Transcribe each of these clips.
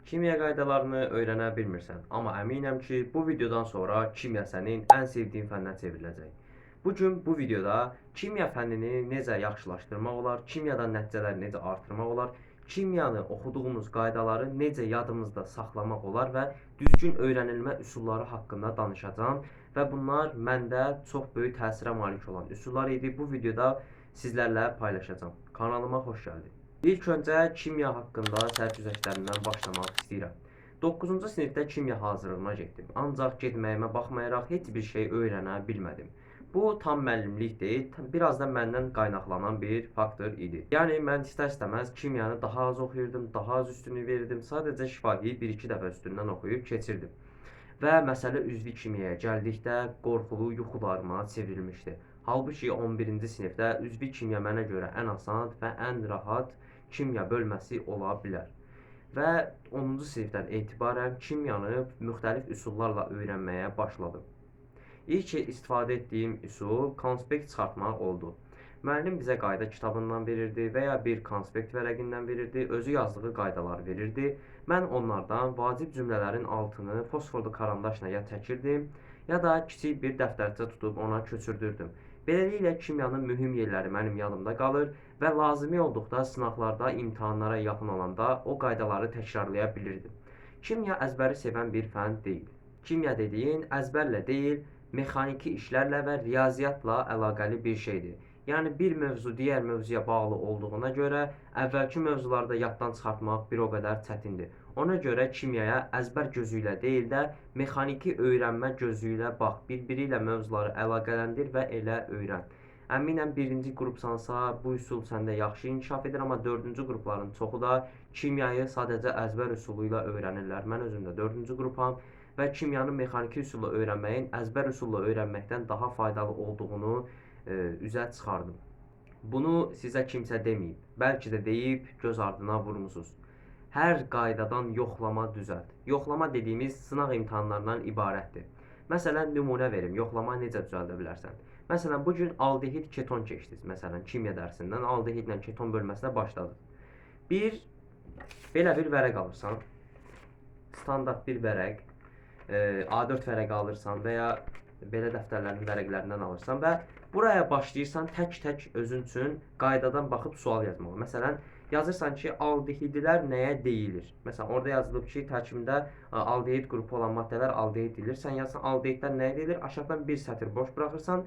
Kimya qaydalarını öyrənə bilmirsən, amma əminəm ki, bu videodan sonra kimya sənin ən sevdiyin fənnə çevriləcək. Bu gün bu videoda kimya fənnini necə yaxşılaşdırmaq olar, kimyadan nəticələri necə artırmaq olar, kimyanı oxuduğumuz qaydaları necə yadımızda saxlamaq olar və düzgün öyrənilmə üsulları haqqında danışacağam və bunlar məndə çox böyük təsirə malik olan üsullar idi. Bu videoda sizlərlə paylaşacağam. Kanalıma xoş gəldin. İlk öncə kimya haqqında sərgüzəştlərimdən başlamaq istəyirəm. 9-cu sinifdə kimya hazırlığına getdim. Ancaq getməyimə baxmayaraq heç bir şey öyrənə bilmədim. Bu tam müəllimlik deyil, biraz da məndən qaynaqlanan bir faktor idi. Yəni mən istər-istəməz kimyanı daha az oxuyurdum, daha az üstünlük verirdim. Sadəcə şifahi bir-iki dəfə üstündən oxuyub keçirdim. Və məsələ üzvü kimyaya gəldikdə qorxulu yuxularıma çevrilmişdi. Halbuki 11-ci sinifdə üzvü kimya mənə görə ən asan və ən rahat kimya bölməsi ola bilər. Və 10-cu sinifdən etibarən kimyanı müxtəlif üsullarla öyrənməyə başladım. İlk istifadə etdiyim üsul konspekt çıxartmaq oldu. Müəllim bizə qayda kitabından verirdi və ya bir konspekt vərəqindən verirdi, özü yazdığı qaydaları verirdi. Mən onlardan vacib cümlələrin altını fosforlu karandaşla ya çəkirdim, ya da kiçik bir dəftərçə tutub ona köçürdürdüm. Beləliklə kimyanın mühüm yerləri mənim yadımda qalır və lazımi olduqda sınaqlarda, imtahanlara yaxın olanda o qaydaları təkrarlaya bilirdim. Kimya əzbəri sevən bir fənn deyil. Kimya dediyin əzbərlə deyil, mexaniki işlərlə və riyaziyyatla əlaqəli bir şeydir. Yəni bir mövzu digər mövzuya bağlı olduğuna görə əvvəlki mövzuları da yaddan çıxartmaq bir o qədər çətindir. Ona görə kimyaya əzbər gözü ilə deyil də mexaniki öyrənmə gözü ilə bax, bir-biri ilə mövzuları əlaqələndir və elə öyrən. Əminəm birinci qrupsansa bu üsul səndə yaxşı inkişaf edir, amma dördüncü qrupların çoxu da kimyayı sadəcə əzbər üsulu ilə öyrənirlər. Mən özüm də dördüncü qrupam və kimyanı mexaniki üsulla öyrənməyin əzbər üsulla öyrənməkdən daha faydalı olduğunu üzə çıxardım. Bunu sizə kimsə deməyib, bəlkə də deyib göz ardına vurmusunuz. Hər qaydadan yoxlama düzəlt. Yoxlama dediyimiz sınaq imtahanlarından ibarətdir. Məsələn, nümunə verim, yoxlama necə düzəldə bilərsən? Məsələn, bu gün aldehid keton keçdiniz. Məsələn, kimya dərsindən aldehidlə keton bölməsinə başladıq. Bir, belə bir vərəq alırsan, standart bir vərəq, A4 vərəqi alırsan və ya belə dəftərlərin vərəqlərindən alırsan və buraya başlayırsan tək-tək özün üçün qaydadan baxıb sual yazmağa. Məsələn, yazırsan ki, aldehidlər nəyə deyilir? Məsələn, orada yazılıb ki, tərkibində aldehid qrupu olan maddələr aldehid deyilir. Sən yazsan aldehidlər nəyə deyilir? Aşağıdan bir sətir boş buraxırsan,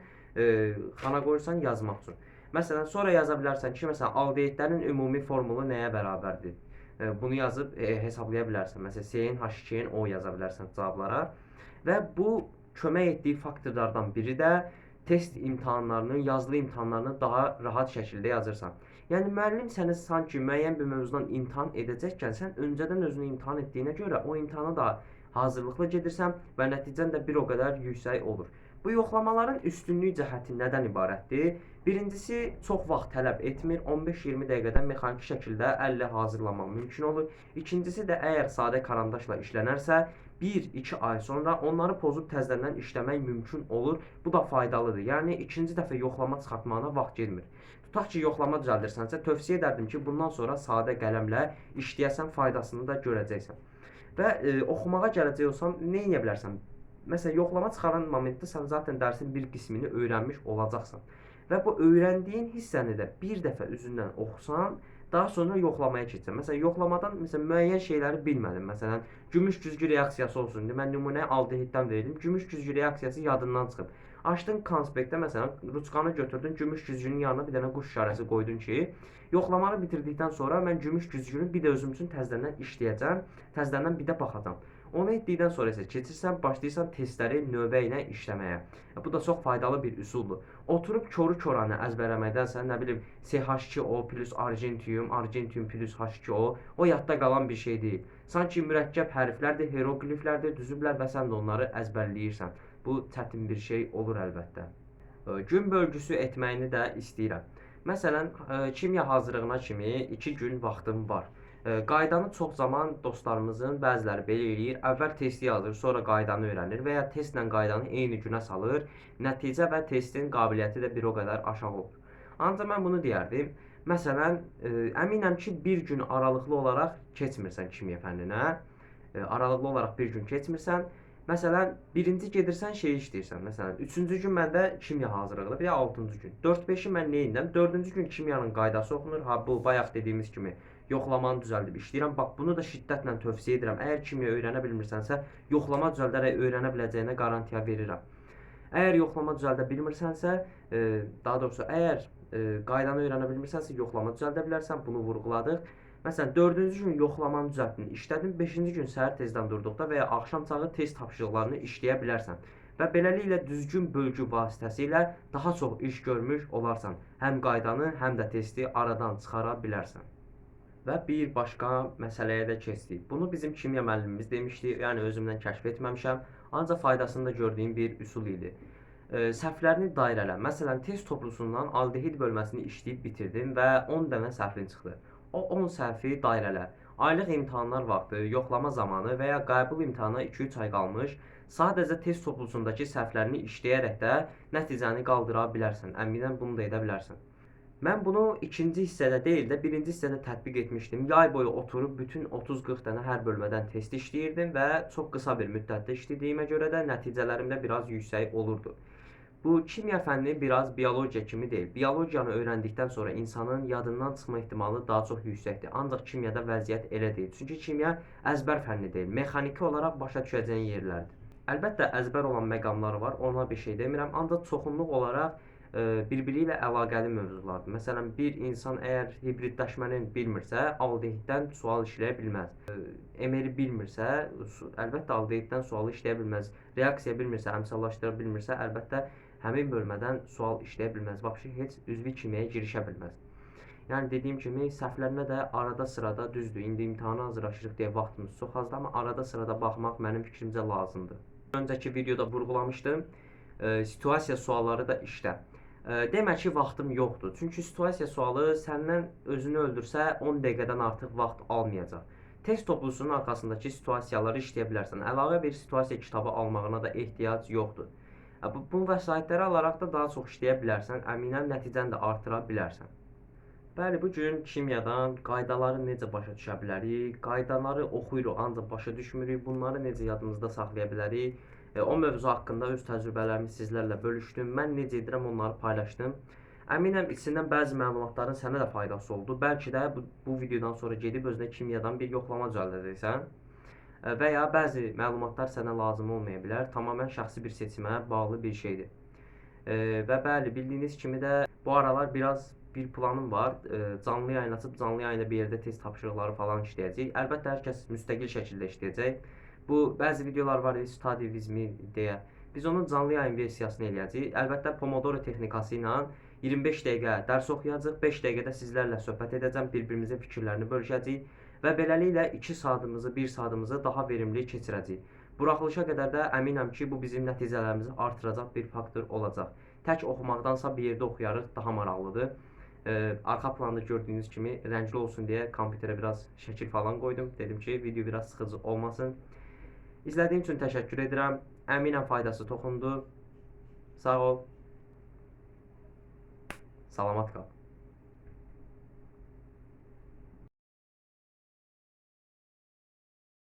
xana qoyursan yazmaq üçün. Məsələn, sonra yaza bilərsən ki, məsələn, aldehidlərin ümumi formulu nəyə bərabərdir? Bunu yazıb hesablaya bilərsən. Məsələn, C-nin H2-nin O yaza bilərsən cavablara. Və bu kömək etdiyi faktorlardan biri də test imtahanlarını, yazılı imtahanlarını daha rahat şəkildə yazırsan. Yəni müəllim səni sanki müəyyən bir mövzudan imtahan edəcəkkən sən öncədən özünü imtahan etdiyinə görə o imtahana da hazırlıqlı gedirsən və nəticən də bir o qədər yüksək olur. Bu yoxlamaların üstünlük cəhəti nədən ibarətdir? Birincisi, çox vaxt tələb etmir. 15-20 dəqiqədə mexaniki şəkildə əllə hazırlamaq mümkün olur. İkincisi də əgər sadə karandaşla işlənərsə, 1-2 ay sonra onları pozub təzədən işləmək mümkün olur. Bu da faydalıdır. Yəni ikinci dəfə yoxlama çıxartmağına vaxt girmir. Tutaq ki, yoxlama düzəldirsənsə, tövsiyə edərdim ki, bundan sonra sadə qələmlə işləyəsən, faydasını da görəcəksən. Və oxumağa gələcək olsam, nə edə bilərsən? Məsələn, yoxlama çıxaran momentdə sən zaten dərsin bir qismini öyrənmiş olacaqsan. Və bu öyrəndiyin hissəni də bir dəfə üzündən oxusan, daha sonra yoxlamaya keçsən. Məsələn, yoxlamadan məsələn, müəyyən şeyləri bilmədim. Məsələn, gümüş güzgü reaksiyası olsun. İndi mən nümunə aldehiddən verdim. Gümüş güzgü reaksiyası yadından çıxıb. Açdın konspektdə məsələn, ruçkanı götürdün, gümüş güzgünün yanına bir dənə quş işarəsi qoydun ki, yoxlamanı bitirdikdən sonra mən gümüş güzgünü bir də özüm üçün təzədən işləyəcəm, təzədən bir də baxacağam. Onu etdikdən sonra isə keçirsən, başlayırsan testləri növbə ilə işləməyə. Bu da çox faydalı bir üsuldur. Oturub koru koranı əzbərləməkdənsə, nə bilim, CH2O plus argentium, argentium plus H2O, o yadda qalan bir şey deyil. Sanki mürəkkəb hərflərdir, hieroqliflərdir, düzüblər və sən də onları əzbərləyirsən. Bu çətin bir şey olur əlbəttə. Gün bölgüsü etməyini də istəyirəm. Məsələn, kimya hazırlığına kimi 2 gün vaxtım var. Qaydanı çox zaman dostlarımızın bəziləri belə eləyir. Əvvəl testi yazır, sonra qaydanı öyrənir və ya testlə qaydanı eyni günə salır. Nəticə və testin qabiliyyəti də bir o qədər aşağı olur. Ancaq mən bunu deyərdim. Məsələn, əminəm ki, bir gün aralıqlı olaraq keçmirsən kimya fənninə. Aralıqlı olaraq bir gün keçmirsən. Məsələn, birinci gedirsən şeyi işləyirsən. Məsələn, üçüncü gün məndə kimya hazırlığıdır, bir də altıncı gün. 4-5-i mən nə edirəm? Dördüncü gün kimyanın qaydası oxunur. Ha, bu bayaq dediyimiz kimi yoxlamanı düzəldib işləyirəm. Bax, bunu da şiddətlə tövsiyə edirəm. Əgər kimya öyrənə bilmirsənsə, yoxlama düzəldərək öyrənə biləcəyinə qarantiya verirəm. Əgər yoxlama düzəldə bilmirsənsə, daha doğrusu əgər qaydanı öyrənə bilmirsənsə, yoxlama düzəldə bilərsən. Bunu vurğuladıq. Məsələn, dördüncü gün yoxlamanı düzəltdin, işlədin, beşinci gün səhər tezdən durduqda və ya axşam çağı test tapşırıqlarını işləyə bilərsən. Və beləliklə düzgün bölgü vasitəsilə daha çox iş görmüş olarsan. Həm qaydanı, həm də testi aradan çıxara bilərsən. Və bir başqa məsələyə də keçdik. Bunu bizim kimya müəllimimiz demişdi, yəni özümdən kəşf etməmişəm, ancaq faydasını da gördüyüm bir üsul idi. Səhvlərini dairələ. Məsələn, test toplusundan aldehid bölməsini işləyib bitirdin və 10 dənə səhvin çıxdı. O 10 səhvi dairələ. Aylıq imtahanlar vaxtı, yoxlama zamanı və ya qəbul imtahana 2-3 ay qalmış, sadəcə test toplusundakı səhvlərini işləyərək də nəticəni qaldıra bilərsən. Əminəm bunu da edə bilərsən. Mən bunu ikinci hissədə deyil də birinci hissədə tətbiq etmişdim. Yay boyu oturub bütün 30-40 dənə hər bölmədən test işləyirdim və çox qısa bir müddətdə işlədiyimə görə də nəticələrim də biraz yüksək olurdu. Bu kimya fənni biraz biologiya kimi deyil. Biologiyanı öyrəndikdən sonra insanın yadından çıxma ehtimalı daha çox yüksəkdir. Ancaq kimyada vəziyyət elə deyil. Çünki kimya əzbər fənni deyil. Mexaniki olaraq başa düşəcəyin yerlərdir. Əlbəttə əzbər olan məqamları var, ona bir şey demirəm. Ancaq çoxunluq olaraq bir-biri ilə əlaqəli mövzulardır. Məsələn, bir insan əgər hibridləşməni bilmirsə, aldehiddən sual işləyə bilməz. MR-i bilmirsə, əlbəttə aldehiddən sualı işləyə bilməz. Reaksiya bilmirsə, əmsallaşdıra bilmirsə, əlbəttə həmin bölmədən sual işləyə bilməz. Vəbşi heç üzvü kimyaya girişə bilməz. Yəni dediyim kimi səhvlərinə də arada sırada düzdür. İndi imtahana hazırlaşırıq deyə vaxtımız çox azdır, amma arada sırada baxmaq mənim fikrimcə lazımdır. Öncəki videoda vurğulamışdım. Situasiya sualları da işlə. Demə ki, vaxtım yoxdur. Çünki situasiya sualı səndən özünü öldürsə 10 dəqiqədən artıq vaxt almayacaq. Test toplusunun arxasındakı situasiyaları işləyə bilərsən. Əlavə bir situasiya kitabı almağına da ehtiyac yoxdur. Bu vəsaitləri alaraq da daha çox işləyə bilərsən. Əminəm, nəticəni də artıra bilərsən. Bəli, bu gün kimyadan qaydaları necə başa düşə bilərik, qaydaları oxuyuruq ancaq başa düşmürük, bunları necə yadımızda saxlaya bilərik. O mövzu haqqında öz təcrübələrimi sizlərlə bölüşdüm. Mən necə edirəm onları paylaşdım. Əminəm içindən bəzi məlumatların sənə də faydası oldu. Bəlkə də bu videodan sonra gedib özünə kimyadan bir yoxlama düzəldəcəksən. Və ya bəzi məlumatlar sənə lazım olmaya bilər. Tamamilə şəxsi bir seçimə bağlı bir şeydir. Və bəli, bildiyiniz kimi də bu aralar biraz bir planım var. Canlı yayın açıb canlı yayında bir yerdə test tapşırıqları falan işləyəcəyik. Əlbəttə hər kəs müstəqil şəkildə işləyəcək. Bu bəzi videolar var, study with me deyə. Biz onun canlı yayın versiyasını eləyəcəyik. Əlbəttə Pomodoro texnikası ilə 25 dəqiqə dərs oxuyacağıq, 5 dəqiqədə sizlərlə söhbət edəcəm, bir-birimizin fikirlərini bölüşəcəyik və beləliklə 2 saatımızı, 1 saatımızı daha verimli keçirəcəyik. Buraxılışa qədər də əminəm ki, bu bizim nəticələrimizi artıracaq bir faktor olacaq. Tək oxumaqdansa bir yerdə oxuyarıq, daha maraqlıdır. Arxa planda gördüyünüz kimi rəngli olsun deyə kompüterə biraz şəkil falan qoydum. Dedim ki, video biraz sıxıcı olmasın. İzlədiyim üçün təşəkkür edirəm. Əminəm faydası toxundu. Sağ ol. Salamat qal.